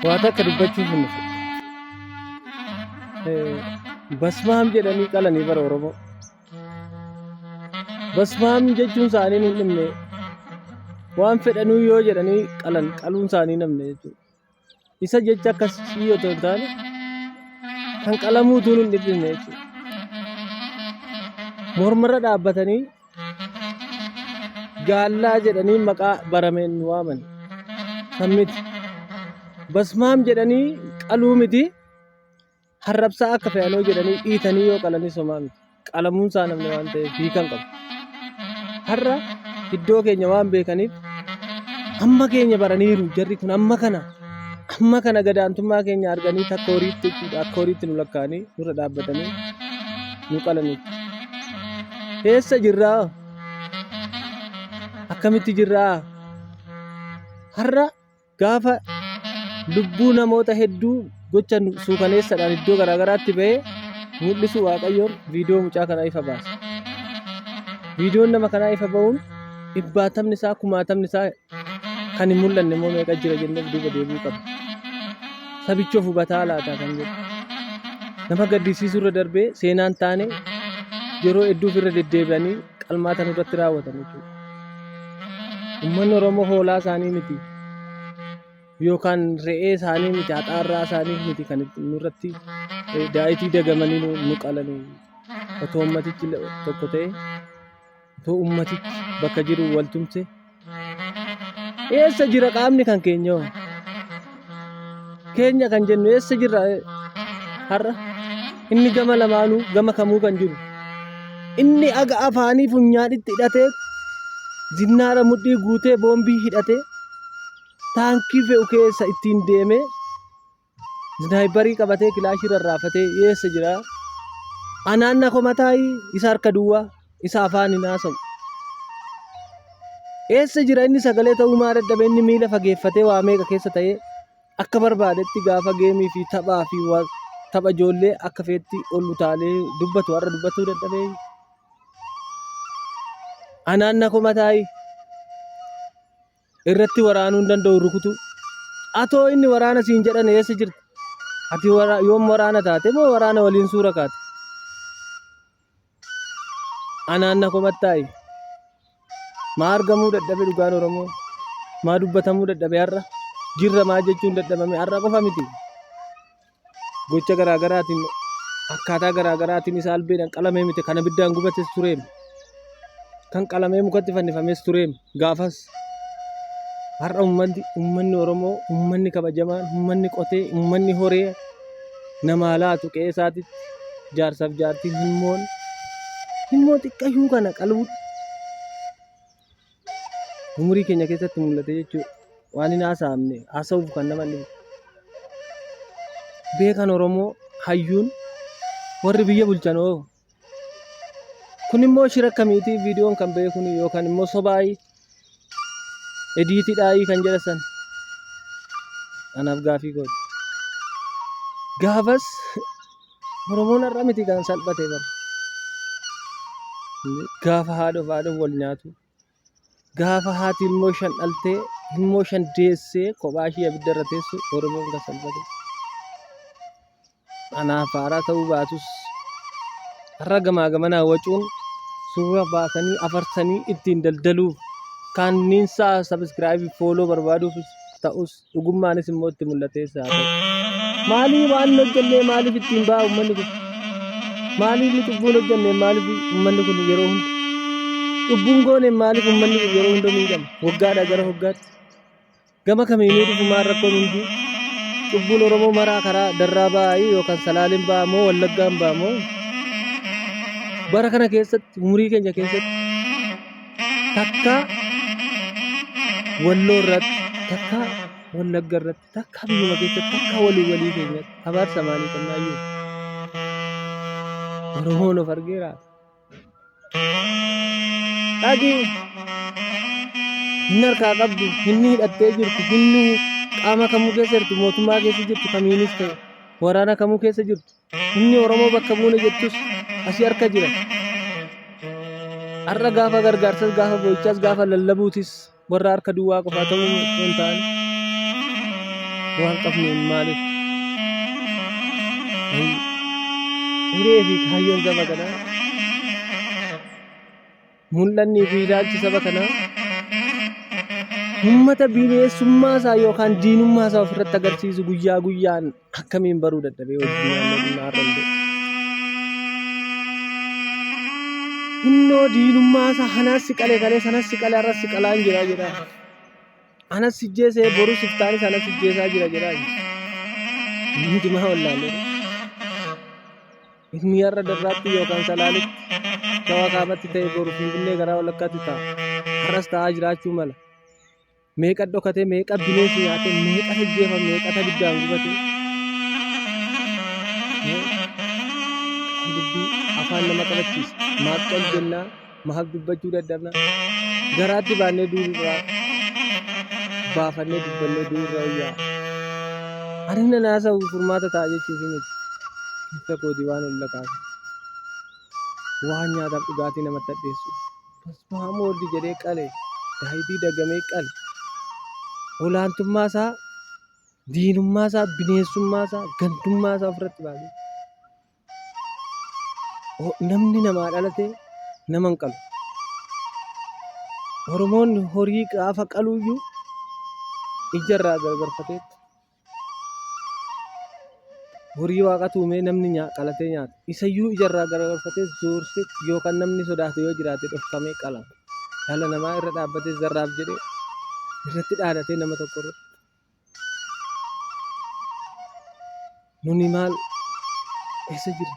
Waa takka dubbachuuf hin dhufe. Basmaam jedhanii qalanii bara Oromoo. Basmaam jechuun isaanii hin dhimne. Waan fedhanuu yoo jedhanii qalan qaluun isaanii namne jechuudha. Isa jecha akkasii otoo hin taane kan qalamuu utuu hin dhiphisne jechuudha. Mormarra dhaabbatanii gaallaa jedhanii maqaa barameen nu waaman. San miti. Basmaam jedhanii qaluu miti. Harrabsaa akka fe'anoo jedhanii dhiitanii yoo qalanis homaa miti. Qalamuun isaa namni waan ta'eef hiika hin qabu. Har'a iddoo keenya waan beekaniif amma keenya baraniiru jarri kun amma kana amma kana gadaantummaa keenya arganii takka horiitti jechuudha akka horiitti nu lakkaa'anii nurra dhaabbatanii nu qalanii. Eessa jirraa? Akkamitti jirraa? Har'a Gaafa lubbuu namoota hedduu gocha suukaneessaadhaan iddoo garaagaraatti ba'ee mul'isu Waaqayyoon viidiyoo mucaa kanaa ifa baasa. Viidiyoon nama kanaa ifa ba'uun dhibbaatamni isaa kumaatamni isaa kan hin mul'anne immoo meeqa jira jennee duuba deebi'uu qabna. Sabichi of hubataa laata kan jedhu. Nama gaddisiisuu irra darbee seenaan taane yeroo hedduuf irra deddeebi'anii qalmaata nurratti raawwatan jechuudha. Uummanni Oromoo hoolaa isaanii miti yookaan re'ee isaanii miti haxaarraa isaanii miti kan nurratti daa'itii dagamanii nu qalanii otoo uummatichi tokko ta'e otoo uummatichi bakka jiru wal tumse eessa jira qaamni kan keenya hoo? Keenya kan jennu eessa jirra har'a? Inni gama lamaanuu gama kamuu kan jiru. Inni aga afaanii funyaanitti hidhatee zinnaara mudhii guutee boombii hidhatee taankii fe'u keessa ittiin deemee Isnaayiparii qabatee kilaashii rarraafatee eessa jira? Anaan na komataayii isa harka duwwaa isa afaan hin haasa'u. Eessa jira inni sagalee ta'uu maa dadhabe inni miila fageeffatee waa meeqa keessa ta'ee akka barbaadetti gaafa geemii fi taphaa fi tapha ijoollee akka feetti ol utaalee dubbatu har'a dubbatuu dadhabee. Anaan na komataayii. Irratti waraanuu hin danda'u rukutuu. Atoo inni waraana siin jedhan eessa jirta? Ati yoom waraana taate moo waraana waliin suura kaate? Anaan na komattaayi. Maa argamuu dadhabe dhugaan Oromoo? Maa dubbatamuu dadhabe har'a? Jirra maa jechuun dadhabame har'a qofa miti. Gocha garaa garaatiin akkaataa garaa garaatiin isa albeedhaan qalamee miti kan abiddaan gubates tureem. Kan qalamee mukatti fannifames tureem gaafas. Har'a ummanni ummanni Oromoo ummanni kabajamaan ummanni qotee ummanni horee namaa laatu qe'ee isaatitti jaarsaaf jaartiin himmoon himmoo xiqqashuu kana qaluu umurii keenya keessatti mul'ate jechuudha. Waan hin haasa'amne haasa'uuf kan nama dhibu. Beekan Oromoo hayyuun warri biyya bulchan hoo. Kun immoo shira akkamiiti viidiyoon kan ba'e kun yookaan immoo sobaayii ediitiidhaayii kan jedha san anaaf gaafii kooti. Gaafas Oromoon har'a miti kan salphate bara. Gaafa haadha haadha wal nyaatu. Gaafa haati ilmoo shan dhaltee ilmoo shan deessee kophaa ishee abidda irra teessu Oromoon kan salphate. Anaaf haaraa ta'uu baatus har'a gamaa gamanaa wacuun suura baasanii afarsanii ittiin daldaluuf kaanniinsaa sabiskiraayibii fooloo barbaaduufis ta'us Dhugummaanis immoo itti mul'atees haa ta'u. Maalii waan hin hojjennee maaliif ittiin ba'a uummanni kun? Maaliif nu cubbuun hojjenne maaliif uummanni kun yeroo hunda? Cubbuun goone maaliif uummanni kun yeroo hunda miidhama? Waggaadhaa gara waggaatti. Gama kamiinuu dhufu maal rakkoon hunduu? Cubbuun Oromoo maraa karaa darraa ba'aa yookaan salaaleen ba'aa moo wallaggaan ba'aa moo? Bara kana keessatti umurii keenya keessatti takka walloo irratti takka wallagga irratti takka biyyuma keessatti takka walii walii keenyatti abaarsa maalii qabnaayyuu Oromoon of argeera. Dhaqi inni harkaa qabdu inni hidhattee jirtu inni qaama kamuu keessa jirtu mootummaa keessa jirtu kamiinis ta'e waraana kamuu keessa jirtu Inni Oromoo bakka buune jettus asii harka jira. Har'a gaafa gargaarsas gaafa boo'ichaas gaafa lallabuutis warra harka duwwaa qofaa ta'uu osoo hin taane. Waan qabnuun maaliif? Hiree fi kaayyoon saba kanaa mul'annii fi ilaalchi saba kanaa uummata bineensummaa isaa yookaan diinummaa isaa ofirratti agarsiisu guyyaa guyyaan akkamiin baruu dadhabee wajjin nyaannee dhugnaa har'a illee. Innoo diinummaa isaa hanas si qale kalee sanas si qale har'as si qalaan jira jedha. Anas si jeesee borus iftaanis anas si jeesaa jira jedha. Hundumaa wallaalee. Inni har'a Darraatti yookaan Salaaletti, Shawaa Kaabatti ta'e boru Finfinnee garaa Wallaggaatti ta'a. Har'as ta'aa jiraachuu mala. Meeqa dhokatee, meeqa bineensi nyaatee, meeqa ajjeefame, meeqa abiddaan gubate. Dubbii afaan nama qabachiisa. Maaf cal jennaa, maaf dubbachuu dadhabna. Garaatti baannee duurraa baafannee dubbannee duurra wayyaa. Ani nan haasa'u furmaata ta'a jechuuf miti. Keessa kootii waan ol lakaasu. Waan nyaataaf dhugaatii namatti hadheessu. Basmaam Wooldi jedhee qale. Daawitii dagamee qale. Olaantummaa isaa, diinummaa isaa, bineensummaa isaa, gantummaa isaa ofirratti baasee. Namni namaa dhalate nama hin qalu. Oromoon horii gaafa qaluyyuu ija irraa gargarfatee horii waaqatu uumee namni qalatee nyaata. Isayyuu ija irraa garagalfatee zoorsee yookaan namni sodaatu yoo jiraate dhokfamee qalama. Dhala namaa irra dhaabbatee zarraaf jedhee irratti dhaadatee nama tokko irratti. Nuni maal eessa jirra?